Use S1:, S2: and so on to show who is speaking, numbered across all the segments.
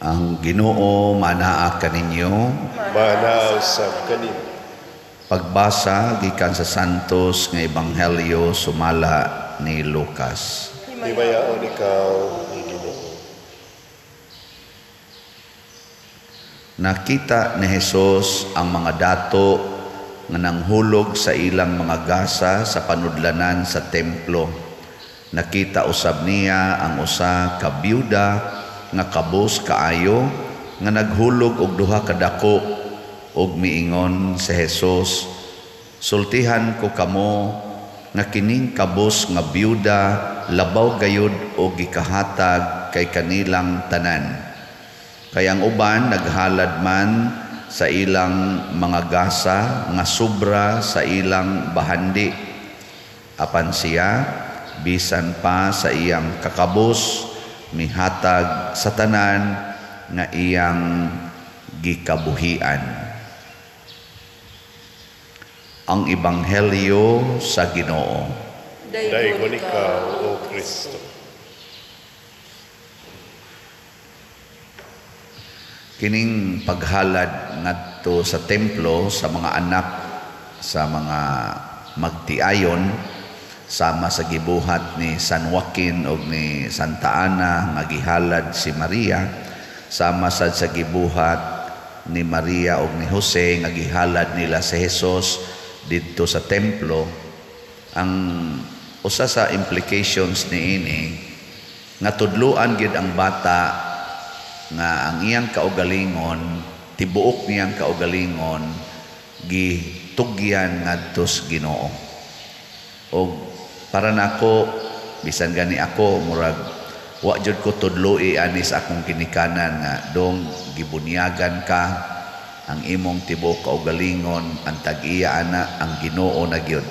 S1: Ang Ginoo manaa kaninyo.
S2: Manaa usab kanimo.
S1: Pagbasa gikan sa Santos nga Ebanghelyo sumala ni Lucas.
S2: Himayaon ikaw, Ginoo.
S1: Nakita ni Jesus ang mga dato nga nanghulog sa ilang mga gasa sa panudlanan sa templo. Nakita usab niya ang usa ka byuda nga kabus kaayo nga naghulog og duha ka dako, ug miingon si Jesus, "Sultihan ko kamo nga kining kabus nga byuda labaw gayud og gikahatag kay kanilang tanan. Kay ang uban naghalad man sa ilang mga gasa nga sobra sa ilang bahandi. Apan siya bisan pa sa iyang kakabus mihatag sa tanan nga iyang gikabuhian." Ang Ebanghelyo sa Ginoo.
S2: Daygon ikaw, O Kristo.
S1: Kining paghalad ngadto sa templo sa mga anak sa mga magtiayon, sama sa gibuhat ni San Joaquin og ni Santa Ana nga gihalad si Maria, sama sad sa gibuhat ni Maria og ni Jose nga gihalad nila si Jesus didto sa templo. Ang usa sa implications niini nga tudloan gyud ang bata nga ang iyang kaugalingon, tibuok niyang kaugalingon gitugyan ngadto sa Ginoo. Og para nako, bisan gani ako, murag wa jud ko tudloi ani sa akong ginikanan nga dong gibunyagan ka, ang imong tibuok kaugalingon ang tag-iya ana ang Ginoo na gyud.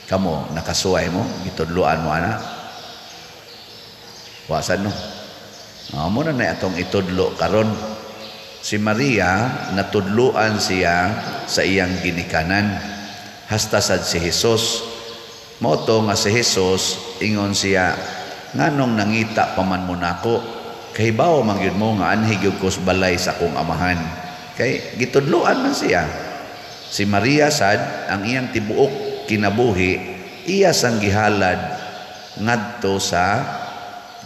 S1: Kamo nakasuway mo, gitudloan mo ana? Wa sad no. Mo na na atong itudlo karon. Si Maria natudloan siya sa iyang ginikanan hasta sad si Jesus. Mao to nga si Jesus ingon siya, nganong nangita pa man mo nako? Kahibaw man gyud mo nga anhi gyud ko sa balay sa akong amahan. Kay gitudloan man siya. Si Maria sad ang iyang tibuok kinabuhi iya sang gihalad ngadto sa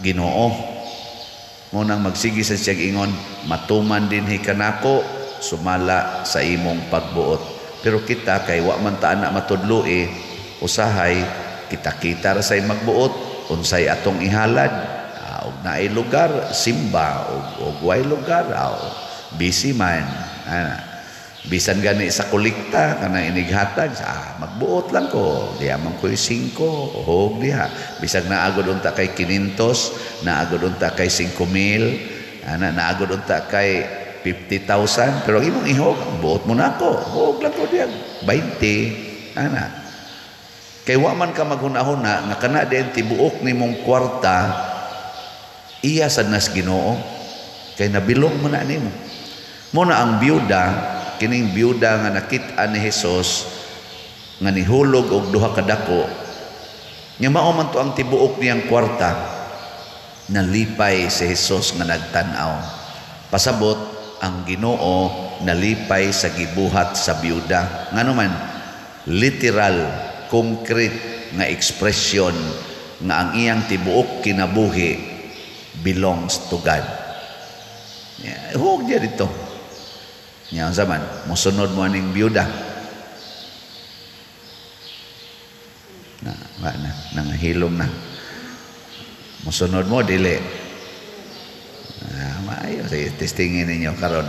S1: Ginoo. Mo nang magsige sa siyang ingon, matuman dinhi kanako sumala sa imong pagbuot. Pero kita kay wa man ta ana matudloi, usahay kita-kita ra say magbuot unsay atong ihalad. Og naay lugar simba, og way lugar busy man. Bisan gani sa kolekta kanang inighatag, magbuot lang ko, diha man ko'y 5 hog diha. Bisag naagod unta kay 500, naagod unta kay 5,000, ana naagod unta kay 50,000, pero ang imong ihog, buot mo na ako, hog lang ko diha 20 ana. Kay wa man ka maghuna-huna nga kana din tibuok nimong kwarta iya sad nas Ginoo, kay nabilong mo na nimo. Muna ang byuda, kining byuda nga nakit-an ni Jesus nga nihulog og duha ka dako, nya mao man to ang tibuok niyang kwarta, nalipay si Jesus nga nagtan-aw. Pasabot ang Ginoo nalipay sa gibuhat sa byuda. Ngano man, literal, concrete nga ekspresyon nga ang iyang tibuok kinabuhi belongs to God. Yeah, huwag niya dito. Nya unsa man, mosunod mo aning byuda. Na, wa na, nangahilom na. Mosunod mo dili. Maayo sige, testingin ninyo karon.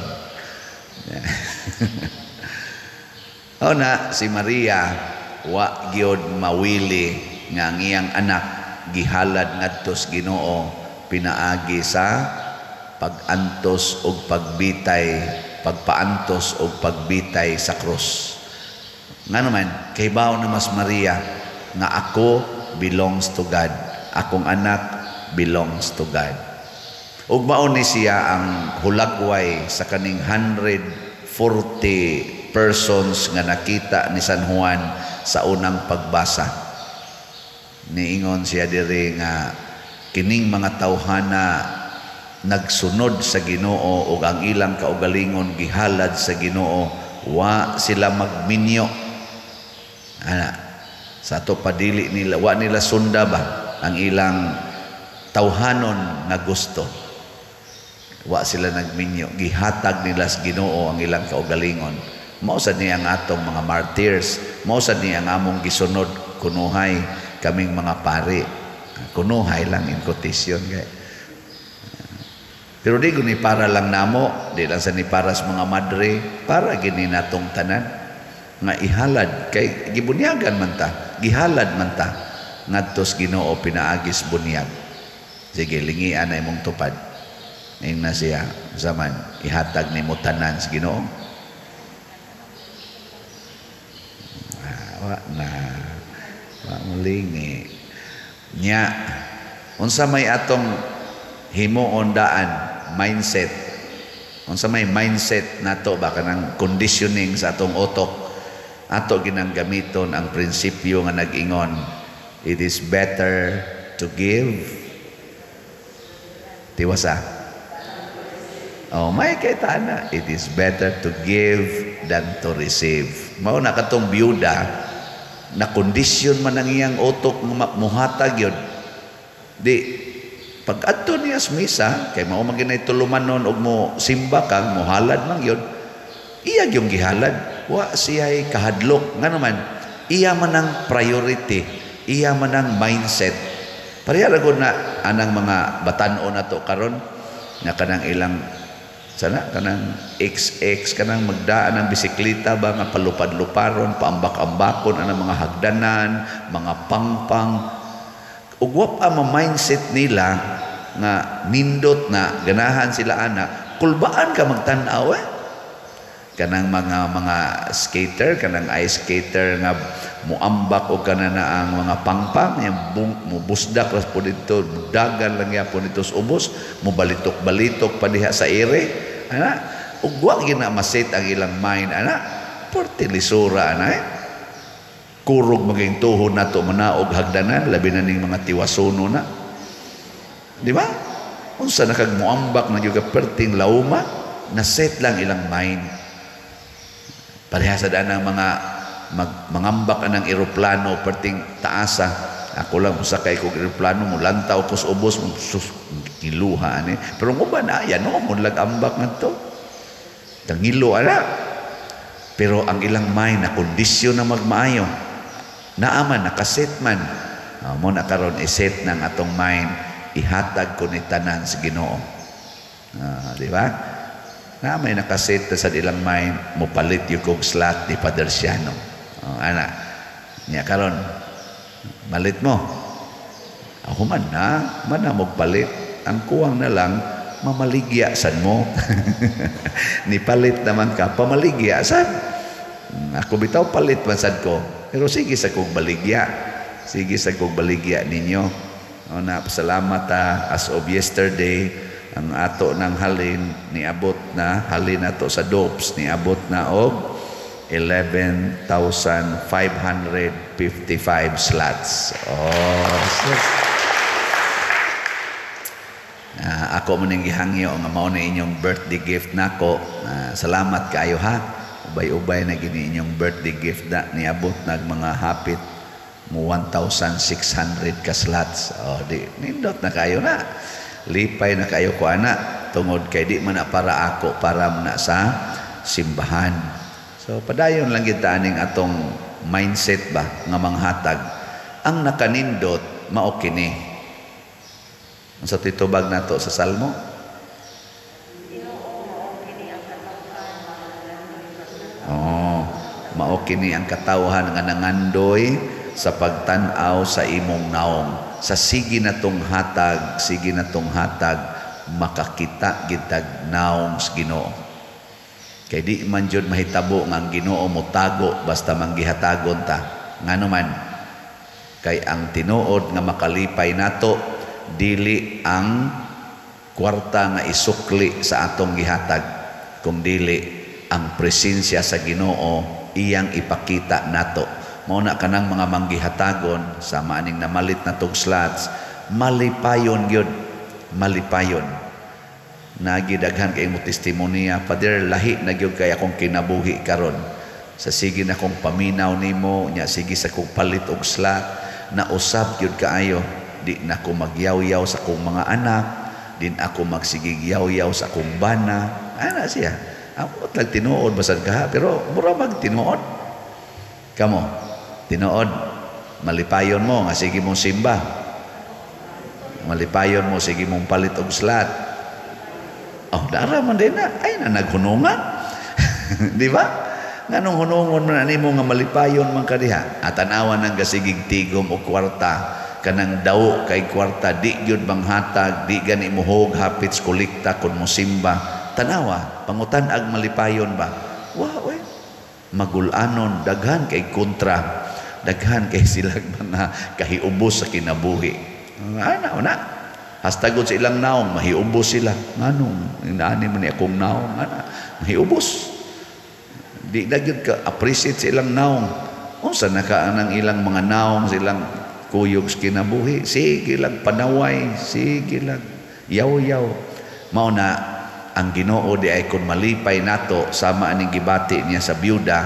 S1: O na si Maria wa gyud mawili nga ang iyang anak gihalad ngadto sa Ginoo pinaagi sa pag-antos og pagbitay, pagpaantos og pagbitay sa krus. Ngano man, kahibaw na mas Maria nga ako belongs to God, akong anak belongs to God. Ug mao ni siya ang hulagway sa kaning 140 persons nga nakita ni San Juan sa unang pagbasa. Niingon siya diri nga kining mga tawhana nagsunod sa Ginoo ug ang ilang kaugalingon gihalad sa Ginoo, wa sila magminyo. Ana, sa ato pa dili nila, wa nila sunda ba ang ilang tawhanon nga gusto. Wa sila nagminyo, gihatag nila sa Ginoo ang ilang kaugalingon. Mao sad ni ang atong mga martyrs, mao sad ni ang among gisunod kunuhay kaming mga pari. Kunuhay lang in quotation kay. Pero di guni para lang namo, di lang sa ni para sa mga madre, para gini natong tanan nga ihalad kay gibunyagan man ta, gihalad man ta ngadto sa Ginoo pinaagis bunyag. Sige, lingian na imong tupad. Ing na siya zaman ihatag nimo tanan sa Ginoo. Wa na, wa mulingi. Nya unsa may atong himuon daan mindset? Unsa may mindset nato ba kanang conditioning sa atong utok? Ato ginang gamiton ang prinsipyo nga nag-ingon, it is better to give. Tiwasa. Oh, may kay na. It is better to give than to receive. Mao na katong byuda na kondisyon man ang iyang utok muhatag yun. Di pag adto niya sa misa, kay mao man ginay tulumanon og mo simba kang mohalad man yun, iya yung gihalad. Wa siya'y kahadlok. Nga naman, iya man ang priority, iya man ang mindset. Pareha ra gud na anang mga batan-o nato karon nga kanang ilang sana kanang XX kanang magdaan ang bisikleta ba nga palupad-luparon, paambak-ambakon anang mga hagdanan, mga pangpang. Ug wa pa ma-mindset nila nga nindot na ganahan sila ana, kulbaan ka magtan-aw eh. Kanang mga skater, kanang ice skater nga muambak og kana na ang mga pangpang, yang mubusdak ras po dito, dagan lang yapon dito sa ubos, mubalitok-balitok pa diha sa ere, ana, ug wa gyud na maset ang ilang mind, ana, porte lisura ana eh. Kurog maging tuhod nato manaog hagdanan, labi na ning mga tiwasuno na. Di ba? Unsa na kag muambak na gyud ka perting lauma, na set lang ilang mind. Pareha sa daan ang mga mangambak anang eroplano perting taasa. Ako lang musakay kog eroplano, mulantaw ko sa ubos, sus, kiluha ani. Pero nguban na, no, munlag ambak ngadto. Kangilo ana. Pero ang ilang mind na kondisyon na magmaayo. Naaman, nakaset man. Mo na karon iset ng atong mind, ihatag ko ni tanan sa Ginoo. Di ba? Na may nakaset na sa ilang mind, mopalit yung kog slot ni Father Siano. Ana. Nya karon malit mo. Ako man na mogpalit. Ang kuwang na lang mamaligya sad mo. Nipalit naman ka, pamaligya sad. Ako bitaw palit man sad ko. Pero sige sa kog baligya. Sige sa kog baligya ninyo. O na, pasalamat ta as of yesterday ang ato ng halin niabot na halin ato sa dopes niabot na og 11,555 slots. Oh, sus. Ako man ning gihangyo nga mao na inyong birthday gift nako. Salamat kaayo ha. Ubay-ubay na gini inyong birthday gift na niabot nag mga hapit mo 1,600 ka slots. Oh, di nindot na kayo na. Lipay na kayo ko ana tungod kay di man na para ako, para man na sa simbahan. So padayon lang gid ta aning atong mindset ba nga manghatag. Ang nakanindot mao kini. Unsa titubag nato sa Salmo? Oh, mao kini ang katawhan nga nangandoy sa pagtan-aw sa imong naong. Sa sige na tong hatag, sige na tong hatag, makakita gitag naong sa Ginoo. Kay di man jud mahitabo nga ang Ginoo motago basta manggihatagon ta. Ngano man, kay ang tinuod nga makalipay nato dili ang kwarta nga isukli sa atong gihatag, kung dili ang presensya sa Ginoo iyang ipakita nato. Mao na kanang mga manggihatagon sa maaning namalit na tog slots, malipayon gyud, malipayon. Nagi daghan kay mo testimonya, "Father, lahi na gyud kay akong kinabuhi karon. Sa sige na kong paminaw nimo nya, sige sa kong palit og slack, nausab gyud kaayo. Di na ko magyaw-yaw sa akong mga anak, din ako magsigig yaw-yaw sa akong bana." Ana siya. Ako tag tinuod basad ka, pero mura mag tinuod. Kamo, tinuod, malipayon mo nga sige mong simba. Malipayon mo sige mong palit og slat. Oh, dara man din na. Ay na naghunungan. Di ba? Nganong hunungon man nimo nga malipayon man ka diha? At tan-awan ang gasigig tigom og kwarta, kanang daw kay kwarta, di gyud manghatag, di gani muhog hapit sa kolekta kun mosimba. Tanawa, pangutan-ag malipayon ba? Wa oy. Magulanon, daghan kay kontra, daghan kay silang mga kahiubos sa kinabuhi. Ana una. Hastagod sa ilang naong, mahiubos sila. Nganong inaani man ni akong naong, ana, mahiubos. Di na gyud ka appreciate sa ilang naong. Unsa na ka anang ilang mga naong sa ilang kuyog sa kinabuhi? Sige lang panaway, sige lang yaw-yaw. Mao na ang Ginoo di ay kun malipay nato sama aning gibati niya sa byuda,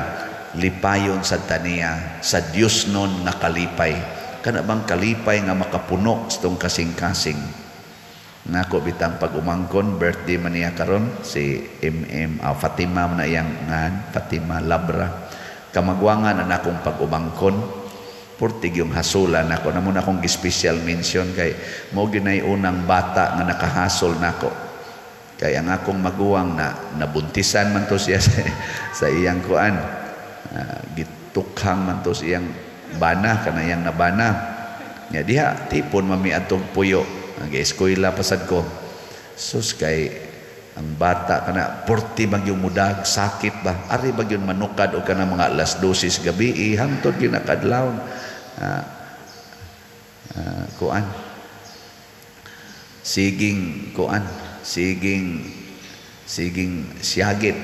S1: lipayon sad taniya sa Dios nun nga kalipay. Kana bang kalipay nga makapuno sa tong kasing-kasing. Nako bitang pag-umangkon, birthday man niya karon si MM Fatima man na iyang ngan, Fatima Labra. Kamagwangan na akong pag-umangkon, purtig yung hasulan nako. Namo na akong special mention kay mo ginay unang bata nga nakahasol nako. Kay ang akong maguwang na nabuntisan man to siya sa iyang kuan. Gitukhang man to sa iyang bana, kana iyang nabana. Nya diha tipon mami atong puyo. Nag-eskwela pasad ko. Sus, kay ang bata kana porti magyung mudag sakit ba. Ari magyun manukad og kana mga alas 12 gabi hangtod ginakadlawon. Kuan. Siging kuan, siging siging siyagit.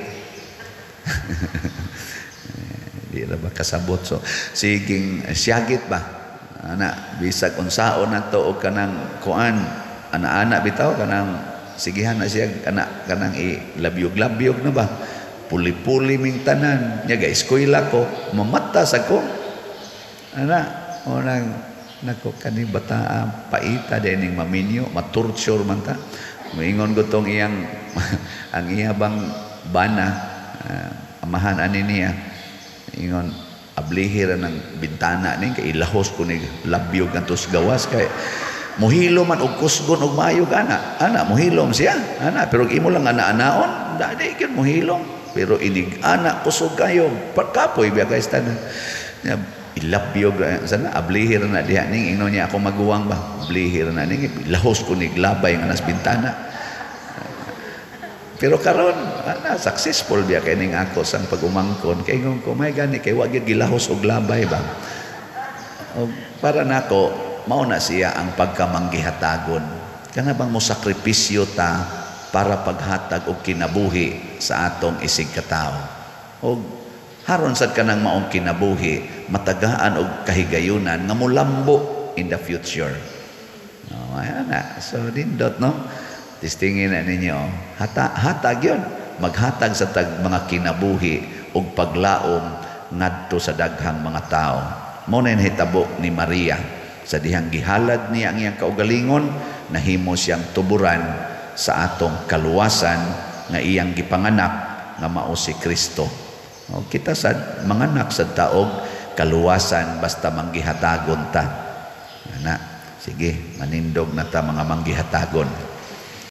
S1: Di ra ba kasabot, so siging siyagit ba. Ana bisag unsaon nato og kanang kuan, ana-ana bitaw kanang sigihan na siya ana kanang ilabyog-labyog na ba, puli-puli ming tanan nya ga eskwela ko, mamata sa ko ana unang nako kani bata paita din ning maminyo, matorture man ta. Moingon ko tong iyang ang iya bang bana, amahan ani niya, ingon ablihi ra ng bintana ni kay ilahos ko ni labyog ngadto sa gawas kay mohilo man og kusgon og maayo ana ana mohilom siya ana, pero imo lang ana-anaon dali gyud mohilom, pero inig ana kusog kayo pagkapoy biya kay tanan ilabyog sana ablihi ra na diha ning ingnon niya ako maguwang ba, ablihi ra na ning ilahos ko ni labay nga nas bintana. Pero karon ana successful biya kay ning ako sang pag-umangkon kay ingon ko may gani kay wa gyud gilahos og labay ba. Og para nako mao na siya ang pagkamanggihatagon. Kana bang mo sakripisyo ta para paghatag og kinabuhi sa atong isig katawo. Og haron sad kanang maong kinabuhi matagaan og kahigayunan nga molambo in the future. No, ayan na. So dindot no. Tistingin na ninyo, hatag yun. Maghatag sa tag mga kinabuhi og paglaom ngadto sa daghang mga tao. Mao na hitabo ni Maria. Sa dihang gihalad niya ang iyang kaugalingon, nahimo siyang tuburan sa atong kaluwasan nga iyang gipanganak nga mao si Kristo. O, kita sad manganak sad taog kaluwasan basta manggihatagon ta. Ana, sige, manindog na ta mga manggihatagon.